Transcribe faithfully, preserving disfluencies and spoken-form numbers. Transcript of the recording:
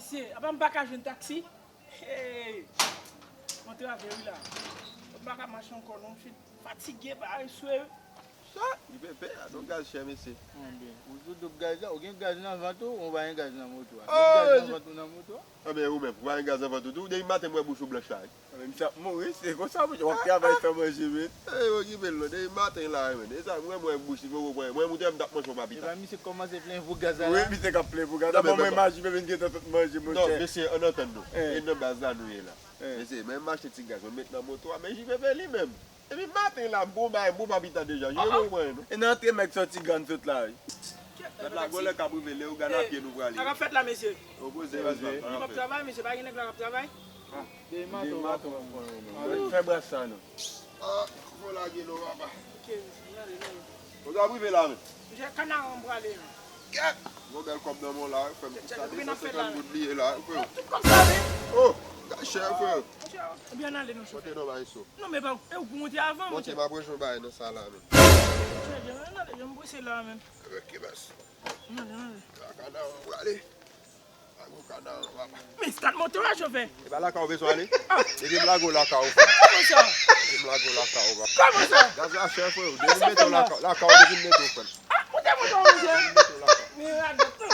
Mesye, apa m pa ka jwenn taksi? Hey! Mwen trave wi la. Mwen pa ka mache ankò non, m fin fatige, parese. Sa? Li pepe, a don gaz chè, mesye. Anben, ou sou doub gaz la, ou gen gaz nan vant ou, ou pa gen gaz nan moto a? Gen gaz nan vant ou nan moto a? Anben, ou menm, ou pa gen gaz nan vant ou tou? Depi maten m wè bouch ou blanch la, wi. Anben, misye ap mouri, se konsa, monchè, w ap travay san manje, men. Ey, okipe l non, depi maten la, men. E sa, mwen, mwen, bouch li poko pran. Mwen, mwen, m t ap manje yon papita. Epa, misye kòmanse plenyen pou gaz la. Wi, misye k ap plenyen pou gaz la. Ban mwen manje, men vin gentan sot manje, monchè. Non, mesye, ann antann nou. E nan baz la nou ye la. Mesye, men m achte ti gaz, mwen met nan moto a, men J P P li menm. Depi maten la, m pran yon bagay bon papita deja. J P P poko pran, non. E nan antre m ak sòti grann sot la, wi. Mèt la, gwo lè k ap rive, Leyogàn a pye nou prale. Sa k ap fèt la, mesye? Opoze, baz la. Nèg p ap travay, mesye, pa gen nèg la k ap travay? Depi maten w pa pran, non. Fè bras sa, non. Ah, fò lage non, papa. Ok, mesye, n ale, n ale. Kote w ap rive la, men? Misye, Kanaran m prale, men. Kèt! Gon bèl kòb nan men w la, wi, frè m. Sa de san senkant goud li ye la, wi, frè. Tout kòb sa, men. Oh, gad chè, frè. Ebyen, n ale, non, chofè. Monte non, Maestro. Non, men pa, e ou pou monte avan, monchè. Monte, m ap rejwenn w bagay nan sa la, men. Chè, jan, n ale, jan m prese la, men. Ok, baz. N ale, n ale. Kanaran m prale. Lago kana, papa. Men stat moto a, chofè. E pa lakay ou bezwen ale? Ah. Depi m lage w lakay ou, frè. Kòman sa? Depi m lage w lakay ou, papa. Kòman sa? Gaz la chè, frè. Depi m mete w lakay, lakay ou, depi m mete w, frè. Ah, moute moto a, monchè. Depi m mete w lakay. Men radòt, non.